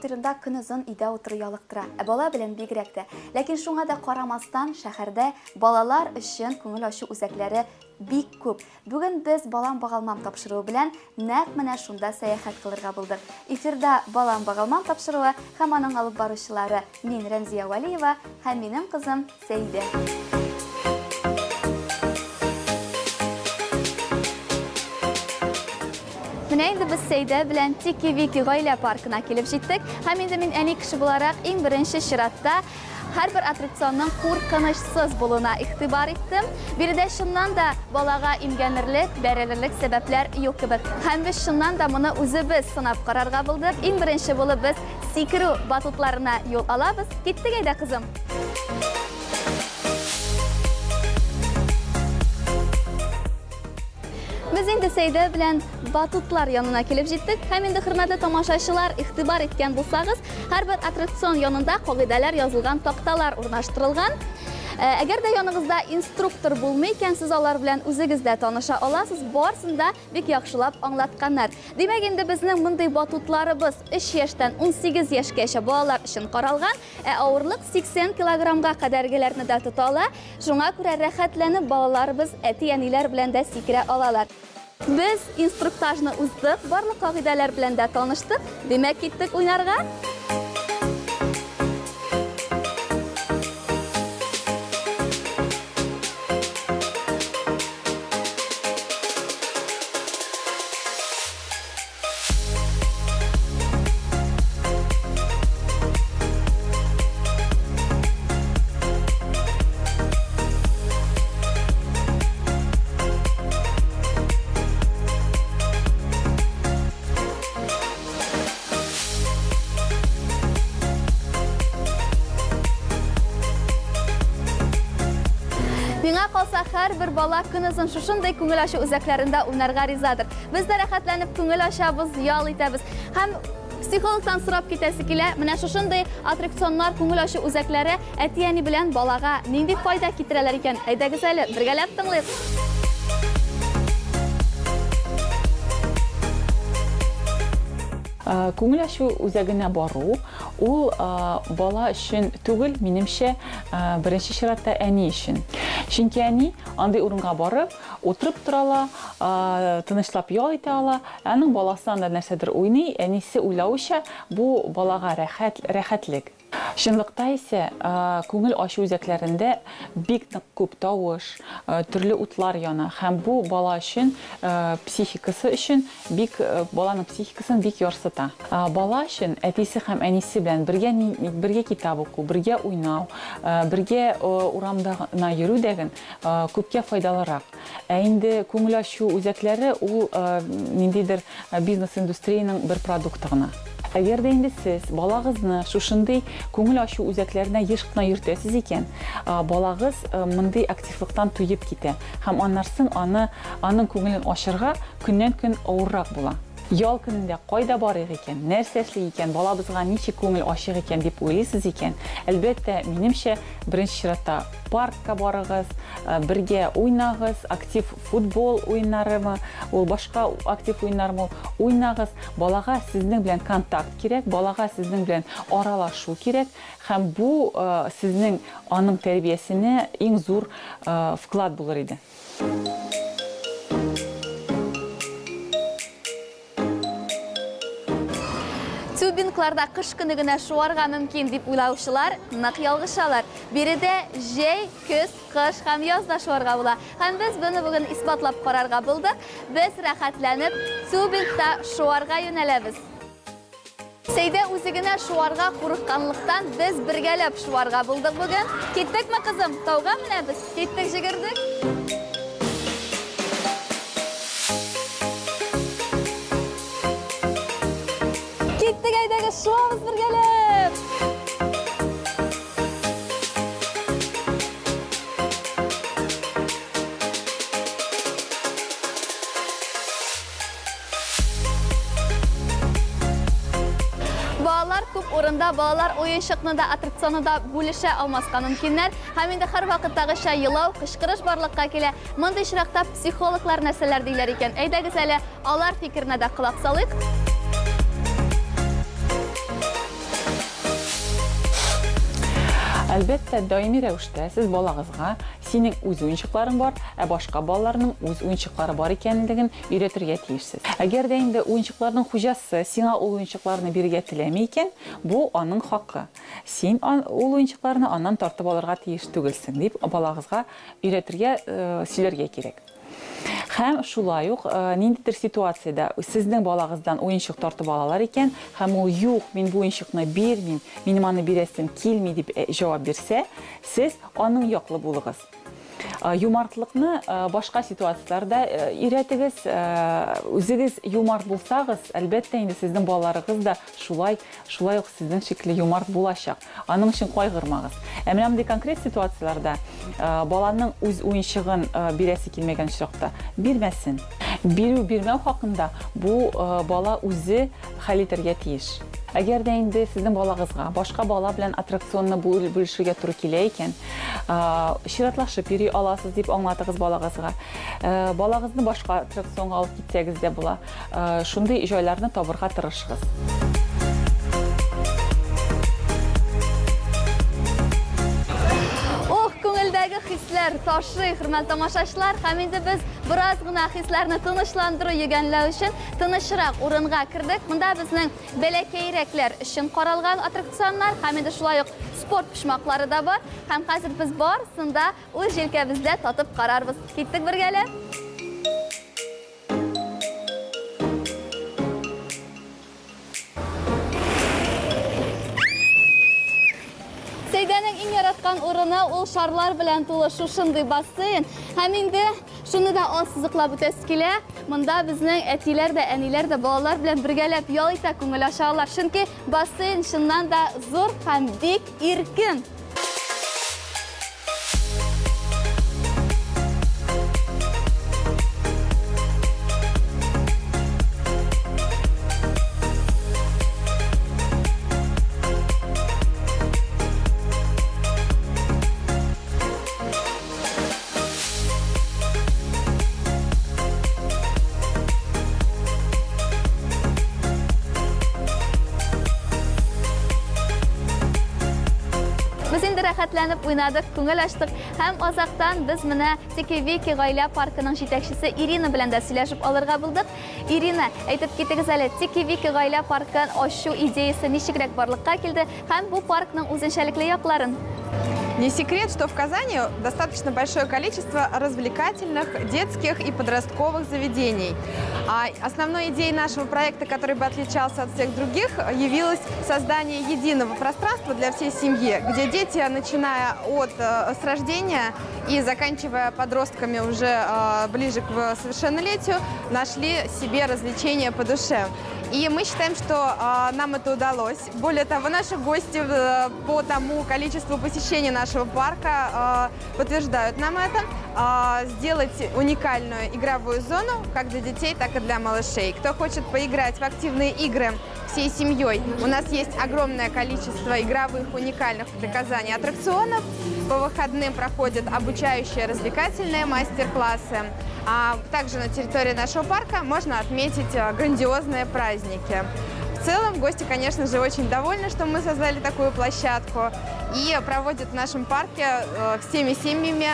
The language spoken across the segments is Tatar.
фатирында көнозын өйдә утыру ялыктыра, ә бала белән бигрәк тә. Ләкин шуңа да карамастан, шәһәрдә балалар өчен күңел ачу үзәкләре бик күп. Бүген без Балам багалмам тапшыруы белән нәкъ менә шунда сәяхәт кылырга булдык. Эфирда Балам багалмам тапшыруы һәм аның алып баручылары мин, Рәмзия Вәлиева һәм минем кызым Сәйдә. Менә инде без Сәйдә белән Тики-Вики гаилә паркына килеп җиттек. Һәм инде мин әни кеше буларак иң беренче чиратта һәрбер аттракционның куркынычсыз булуына игътибар иттем. Биредә чыннан да балага имгәнерлек, бәрелерлек сәбәпләр юк кебек. Һәм без чыннан да моны үзебез сынап карарга булдык. Иң беренче булып без сикерү батутларына юл алабыз. Киттек әйдә, кызым! Без инде Сәйдә белән батутлар янына килеп җиттек. Һәм инде, хөрмәтле тамашачылар, игътибар иткән булсагыз, һәрбер аттракцион янында кагыйдәләр язылган такталар урнаштырылган. Э, әгәр дә яныгызда инструктор булмый икән, сез алар белән үзегез дә таныша аласыз. Барысын да бик яхшылап аңлатканнар. Димәк, инде безнең мондый батутларыбыз 3 яшьтән 18 яшькәчә балалар өчен каралган. Ә авырлык 80 килограммга кадәргеләрне дә тота ала. Шуңа күрә рәхәтләнеп балаларыбыз әти-әниләр белән дә сикерә алалар. Без инструктажны уздык, барлык кагыйдәләр белән дә таныштык. Димәк, киттек уйнарга. Миңа калса, һәрбер бала көнозын шушындый күңел ачу үзәкләрендә уйнарга ризадыр. Без дә рәхәтләнеп күңел ачабыз, ял итәбез. Һәм психологтан сорап китәсе килә, менә шушындый аттракционнар, күңел ачу үзәкләре әти-әни белән балага нинди файда китерәләр икән? Әйдәгез әле, бергәләп тыңлыйк. Күңел ачу үзәгенә бару ул бала өчен түгел, минемчә, беренче чиратта әни өчен. Чөнки әни андый урынга барып, Утырып тора ала, тынычлап ял итә ала. Ә аның баласы анда нәрсәдер уйный, әнисе уйлавыча, бу балага рәхәт, рәхәтлек. Чынлыкта исә, күңел ачу үзәкләрендә бик нык күп тавыш, төрле утлар яна һәм бу бала өчен, психикасы өчен бик, баланың психикасын бик ярсыта. Бала өчен әтисе һәм әнисе белән бергә бергә китап уку, бергә уйнау, бергә урамда гына йөрү дәген күпкә файдалырак. Ә инде күңел ачу үзәкләре ул ниндидер бизнес-индустриянең бер продукты гына. Әгәр дә инде сез балагызны шушындый күңел ачу үзәкләренә еш кына йөртәсез икән, балагыз мондый активлыктан туеп китә һәм аннарсын аны аның күңелен ачырга көннән-көн авыррак була. Ял көнендә кайда барыйк икән, нәрсә эшлик икән, балабызга ничек күңел ачыйк икән дип уйлыйсыз икән, әлбәттә, минемчә, беренче чиратта паркка барыгыз, бергә уйнагыз, актив футбол уеннарымы, ул башка актив уеннармы ул, уйнагыз. Балага сезнең белән контакт кирәк, балага сезнең белән аралашу кирәк һәм бу сезнең аның тәрбиясенә иң зур вклад булыр иде. Тюбингларда кыш көне генә шуарга мөмкин дип уйлаучылар нык ялгышалар. Биредә җәй, көз, кыш һәм яз да шуарга була. Һәм без моны бүген исбатлап карарга булдык. Без рәхәтләнеп тюбингта шуарга юнәләбез. Сәйдә үзе генә шуарга курыкканлыктан, без бергәләп шуарга булдык бүген. Киттекме, кызым? Тауга менәбез. Киттек, җегердек. Киттек, әйдәгез, шуабыз бергәләп. Балалар күп урында балалар уенчыкны да, аттракционны да бүлешә алмаска мөмкиннәр. Һәм инде һәрвакыттагыча елау, кычкырыш барлыкка килә. Мондый очракта психологлар нәрсәләр диләр икән? Әйдәгез әле, алар фикеренә дә колак салыйк. Әлбәттә, даими рәвештә сез балагызга синең үз уенчыкларың бар, ә башка балаларның үз уенчыклары бар икәнлеген өйрәтергә тиешсез. Әгәр дә инде уенчыкларның хуҗасы сиңа ул уенчыкларны бирергә теләми икән, бу аның хакы. Син ул уенчыкларны аннан тартып алырга тиеш түгелсең, дип балагызга өйрәтергә, сөйләргә кирәк. Һәм шулай ук ниндидер ситуациядә сезнең балагыздан уенчык тартып алалар икән, һәм ул юк, мин бу уенчыкны бирмим, минем аны бирәсем килми дип җавап бирсә, сез аның яклы булыгыз. Юмартлыкны башка ситуацияләрдә өйрәтегез. Үзегез юмарт булсагыз, әлбәттә инде сезнең балаларыгыз да шулай, шулай ук сезнең шикелле юмарт булачак. Аның өчен кайгырмагыз. Ә менә мондый конкрет ситуацияләрдә баланың үз уенчыгын бирәсе килмәгән очракта, бирмәсен. Бирү-бирмәү хакында бу бала үзе хәл итәргә тиеш. Әгәр дә инде сезнең балагызга башка бала белән аттракционны бүлешергә туры килә икән, чиратлашып йөри аласыз дип аңлатыгыз балагызга. Балагызны башка аттракционга алып китсәгез дә була. Шундый җайларны табырга тырышыгыз. Ох, күңелдәге хисләр ташый, хөрмәтле тамашачылар, һәм инде без бераз гына хисләрне тынычландыру, йөгәнләү өчен тынычрак урынга кердек. Монда безнең бәләкәйрәкләр өчен каралган аттракционнар һәм инде шулай ук спорт почмаклары да бар. Һәм хәзер без барысын да үз җилкәбездә татып карарбыз. Киттек бергәләп. Сәйдәнең иң яраткан урыны ул шарлар белән тулы шушындый бассейн. Һәм инде шуны да ассызыклап үтәсе килә. Монда безнең әтиләр дә, әниләр дә балалар белән бергәләп ял итә, күңел ача алар. Чөнки бассейн чыннан да зур һәм бик иркен. Без инде рәхәтләнеп уйнадык, күңел ачтык һәм азактан без менә Тики-Вики гаилә паркының җитәкчесе Ирина белән дә сөйләшеп алырга булдык. Ирина, әйтеп китегез әле, Тики-Вики гаилә паркын ачу идеясе ничегрәк барлыкка килде һәм бу паркның үзенчәлекле якларын? Не секрет, что в Казани достаточно большое количество развлекательных детских и подростковых заведений. А основной идеей нашего проекта, который бы отличался от всех других, явилось создание единого пространства для всей семьи, где дети, начиная от с рождения и заканчивая подростками уже ближе к совершеннолетию, нашли себе развлечения по душе. И мы считаем, что нам это удалось. Более того, наши гости по тому количеству посещений нашего парка подтверждают нам это. Сделать уникальную игровую зону как для детей, так и для малышей. Кто хочет поиграть в активные игры всей семьей, у нас есть огромное количество игровых уникальных для Казани аттракционов. По выходным проходят обучающие развлекательные мастер-классы. А также на территории нашего парка можно отметить грандиозные праздники. В целом гости, конечно же, очень довольны, что мы создали такую площадку и проводят в нашем парке всеми семьями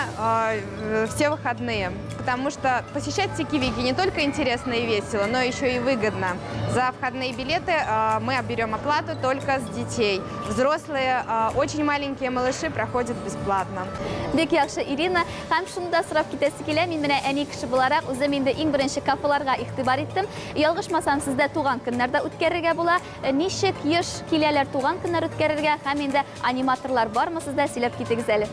все выходные. Потому что посещать Тики-Вики не только интересно и весело, но еще и выгодно. За входные билеты мы берем оплату только с детей. Взрослые, очень маленькие малыши проходят бесплатно. Бик яхшы, Ирина. Һәм шуны да сорап китәсе килә, мин менә әни кеше буларак үзем инде иң беренче кафеларга игътибар иттем. Ялгышмасам, сездә туган көннәр дә үткәрергә була. Ничек еш киләләр туган көннәр үткәрергә һәм инде аниматорлар бармы сездә, сөйләп китегез әле.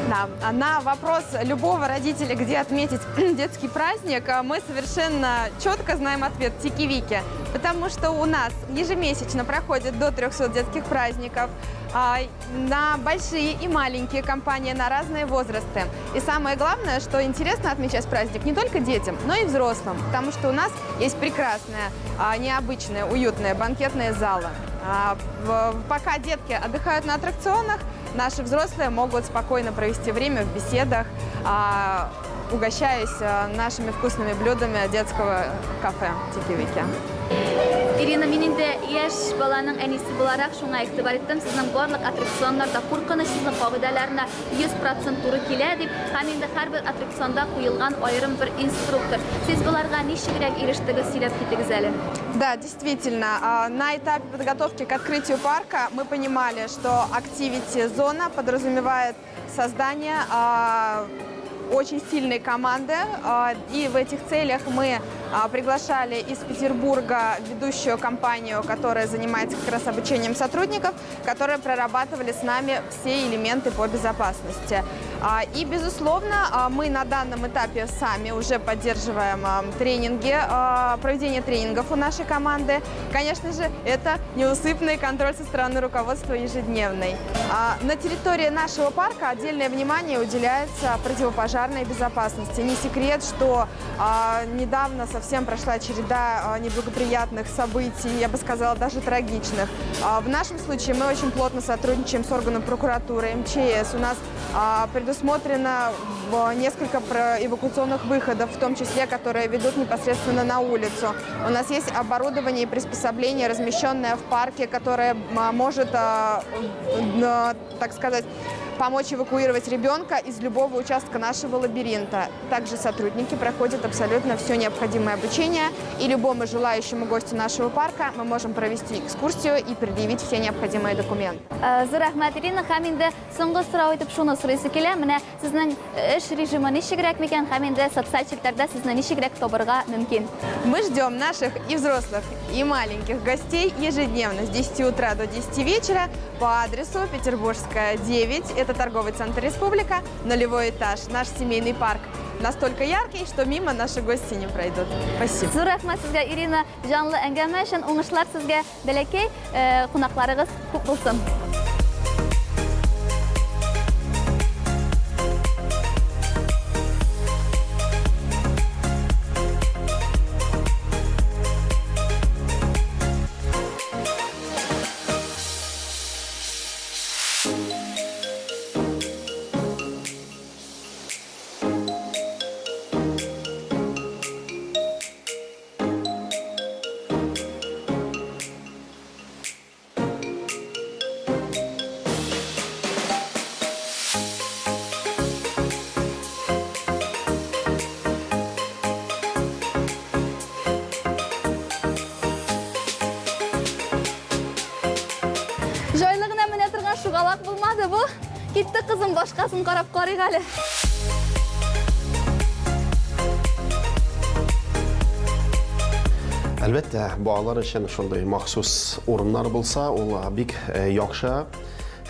Да. На вопрос любого родителя, где отметить детский праздник, мы совершенно четко знаем ответ – Тики-Вики. Потому что у нас ежемесячно проходит до 300 детских праздников на большие и маленькие компании, на разные возрасты. И самое главное, что интересно отмечать праздник не только детям, но и взрослым, потому что у нас есть прекрасная, необычная, уютная банкетная зала. Пока детки отдыхают на аттракционах, наши взрослые могут спокойно провести время в беседах, угощаясь нашими вкусными блюдами детского кафе «Тики-Вики». Ирина, мин инде яшь баланың әнисе буларак шуңа игътибар иттем, сезнең барлык аттракционнар да куркынычсызлык кагыйдәләренә 100 процент туры килә дип, һәм инде һәрбер аттракционда куелган аерым бер инструктор. Сез боларга ничегрәк ирештегез, сөйләп китегез әле. Да, действительно, на этапе подготовки к открытию парка мы понимали, что активити-зона подразумевает создание очень сильной команды. И в этих целях мы приглашали из Петербурга ведущую компанию, которая занимается как раз обучением сотрудников, которые прорабатывали с нами все элементы по безопасности. И, безусловно, мы на данном этапе сами уже поддерживаем тренинги, проведение тренингов у нашей команды. Конечно же, это неусыпный контроль со стороны руководства ежедневный. На территории нашего парка отдельное внимание уделяется противопожарной безопасности. Не секрет, что недавно совсем прошла череда неблагоприятных событий, я бы сказала, даже трагичных. В нашем случае мы очень плотно сотрудничаем с органом прокуратуры, МЧС. У нас предусмотрено несколько эвакуационных выходов, в том числе, которые ведут непосредственно на улицу. У нас есть оборудование и приспособление, размещенное в парке, которое может, так сказать, помочь эвакуировать ребенка из любого участка нашего лабиринта. Также сотрудники проходят абсолютно все необходимое обучение, и любому желающему гостю нашего парка мы можем провести экскурсию и предъявить все необходимые документы. Зур рәхмәт, Ирина. Һәм инде соңгы сорау итеп шуны сорыйсы килә. Менә сезнең эш режимы ничегрәк микән һәм инде социаль челтәрдә сезне ничегрәк табырга мөмкин? Мы ждем наших и взрослых, и маленьких гостей ежедневно с 10 утра до 10 вечера по адресу Петербургская, 9. Это торговый центр «Республика», нулевой этаж, наш семейный парк. Настолько яркий, что мимо наши гости не пройдут. Спасибо. Зур рәхмәт сезгә, Ирина, җанлы әңгәмә өчен. Уңышлар сезгә, бәләкәй э, кунакларыгыз күп булсын. Җайлы гына менә торган шугалак булмады бу. Китте, кызым, башкасын карап карыйк әле. Әлбәттә, балалар өчен шундый махсус урыннар булса, ул бик э, яхшы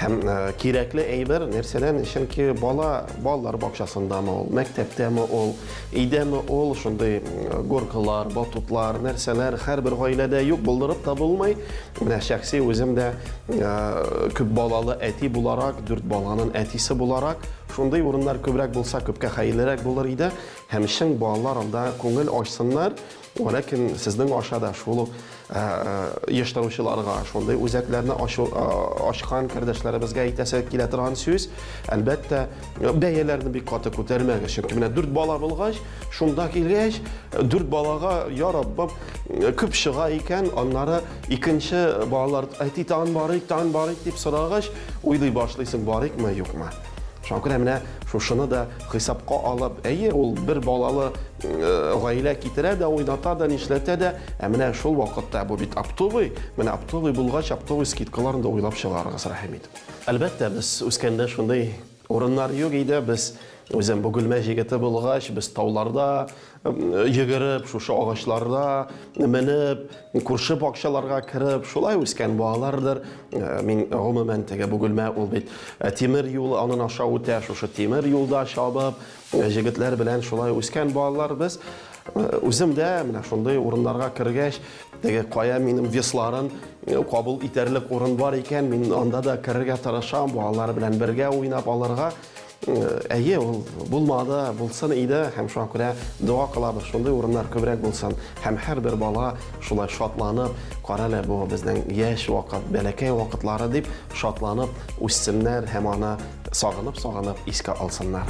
һәм э, кирәкле әйбер. Нәрсәдән? Чөнки бала балалар бакчасындамы ул, мәктәптәме ул, өйдәме ул, шундый э, горкалар, батутлар, нәрсәләр һәрбер гаиләдә юк, булдырып та булмый. Менә шәхси үзем дә күп балалы әти буларак, дүрт баланың әтисе буларак, шундый урыннар күбрәк булса, күпкә хәерлерәк булыр иде. Һәм чын балалар анда күңел ачсыннар. Ләкин сезнең аша да шул ук оештыручыларга, шундый үзәкләрне ачу, ачкан кардәшләребезгә әйтәсе килә торган сүз, әлбәттә, бәяләрне бик каты күтәрмәгез. Чөнки менә дүрт бала булгач, шунда килгәч, дүрт балага, я Раббым, күп чыга икән, аннары икенче балалар, әти, тагын барыйк, тагын барыйк дип сорагач, уйлый башлыйсың, барыйкмы, юкмы. Шуңа күрә менә шушыны да хисапка алып, әйе, ул бер балалы гаилә китерә дә, уйната да, нишләтә дә, ә менә шул вакытта бу бит оптовый, менә оптовый булгач, оптовый скидкаларын да уйлап чыгарыгыз, рәхим итеп. Әлбәттә, без үскәндә шундый урыннар юк иде, без үзем Бөгелмә җегете булгач, без тауларда йөгереп, шушы агачларда менеп, күрше бакчаларга кереп, шулай үскән балалардыр. Э, мин гомумән теге Бөгелмә ул бит э, тимер юл анын аша үтә, шушы тимер юлда чабып, э, җегетләр белән шулай үскән балалар без. Үзем дә менә шундый урыннарга кергәч, теге кая минем весларын кабул итәрлек урын бар икән, мин анда да керергә тырышам, балалар белән бергә уйнап алырга. Әйе, ул булмады, булсын иде һәм шуңа күрә дога кылабыз, шундый урыннар күбрәк булсын һәм һәрбер бала шулай шатланып, карале, бу безнең яшь вакыт, бәләкәй вакытлары дип шатланып үссеннәр һәм аны сагынып-сагынып искә алсыннар.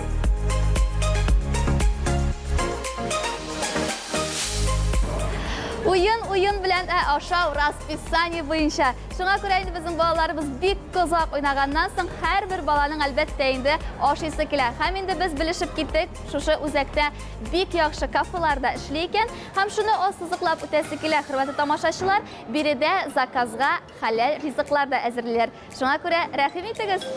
Уен уен белән, ә ашау расписание буенча. Шуңа күрә инде безнең балаларыбыз бик озак уйнаганнан соң һәрбер баланың әлбәттә инде ашыйсы килә. Һәм инде без белешеп киттек, шушы үзәктә бик яхшы кафелар да эшли икән. Һәм шуны ассызыклап үтәсе килә, хөрмәтле тамашачылар, биредә заказга хәләл ризыклар да әзерлиләр. Шуңа күрә рәхим итегез!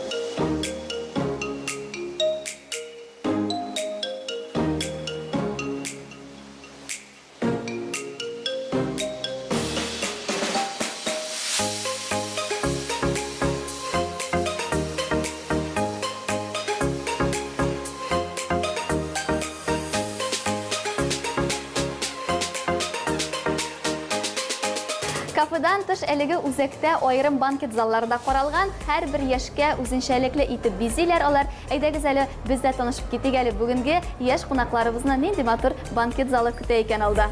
Кафедан тыш әлеге үзәктә аерым банкет заллары да каралган. Һәрбер яшькә үзенчәлекле итеп бизиләр алар. Әйдәгез әле, без дә танышып китик әле бүгенге яшь кунакларыбызны нинди матур банкет залы көтә икән алда.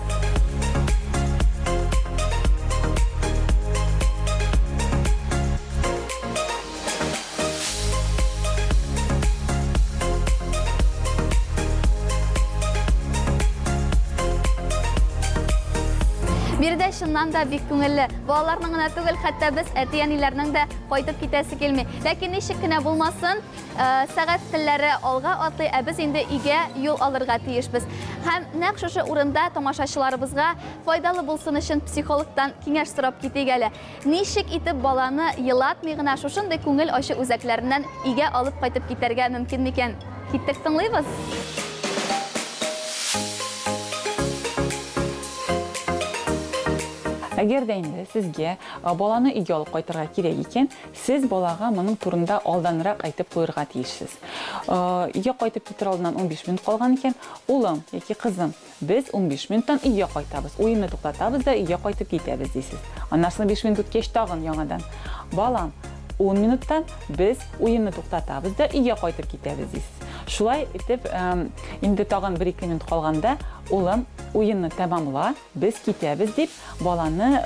Биредә чыннан да бик күңелле. Балаларның гына түгел, хәтта без әти-әниләрнең дә кайтып китәсе килми. Ләкин ничек кенә булмасын, э, сәгать телләре алга атлый, ә без инде өйгә юл алырга тиешбез. Һәм нәкъ шушы урында тамашачыларыбызга файдалы булсын өчен психологтан киңәш сорап китик әле. Ничек итеп баланы елатмый гына шушындый күңел ачу үзәкләреннән өйгә алып кайтып китәргә мөмкин микән? Киттек, тыңлыйбыз! Әгәр дә инде сезгә баланы өйгә алып кайтырга кирәк икән, сез балага моның турында алданрак әйтеп куерга тиешсез. Өйгә кайтып китер алдыннан 15 минут калган икән, улым яки кызым, Без 15 минуттан өйгә кайтабыз. Уенны туктатабыз да өйгә кайтып китәбез, дисез. Аннан соң 5 минут үткәч тагын яңадан. Балам, 10 минуттан без уенны туктатабыз да өйгә кайтып китәбез, дисез. Шулай итеп, инде тагын 1-2 минут калганда, улым, уенны тәмамла, без китәбез, дип, баланы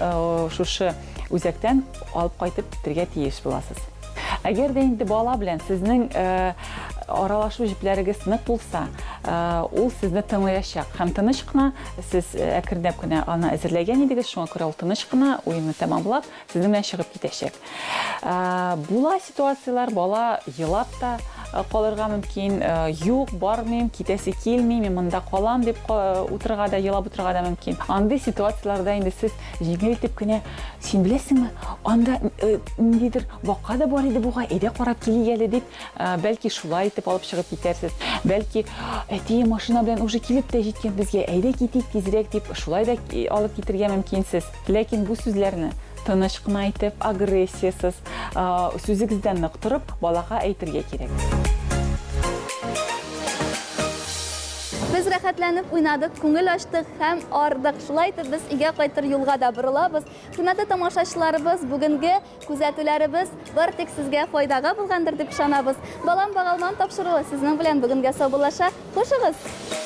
шушы үзәктән алып кайтып китергә тиеш буласыз. Әгәр дә инде бала белән сезнең аралашу җепләрегез нык булса, ул сезне тыңлаячак һәм тыныч кына, сез әкренләп кенә аны әзерләгән идегез, шуңа күрә ул тыныч кына уенны тәмамлап, сезнең белән чыгып китәчәк. Була ситуацияләр, бала елап та калырга мөмкин, юк, бармыйм, китәсе килми, мин монда калам дип утырырга да, елап утырырга да мөмкин. Андый ситуацияләрдә инде сез җиңел итеп кенә, син беләсеңме, анда ниндидер бака да бар иде бугай, әйдә карап килик әле дип, бәлки шулай итеп алып чыгып китәрсез. Бәлки, әтием машина белән уже килеп тә җиткән безгә, әйдә китик тизрәк дип, шулай да алып китергә мөмкинсез. Ләкин бу сүзләрне тыныч кына итеп, агрессиясез, сүзегездә нык торып, балага әйтергә кирәк. Без рәхәтләнеп уйнадык, күңел ачтык һәм ардык. Шулай итеп без өйгә кайтыр юлга да борылабыз. Хөрмәтле тамашачыларыбыз, бүгенге күзәтүләребез бары тик сезгә файдага булгандыр дип ышанабыз. Балам багалмам тапшыруы сезнең белән бүгенгә саубуллаша. Хушыгыз!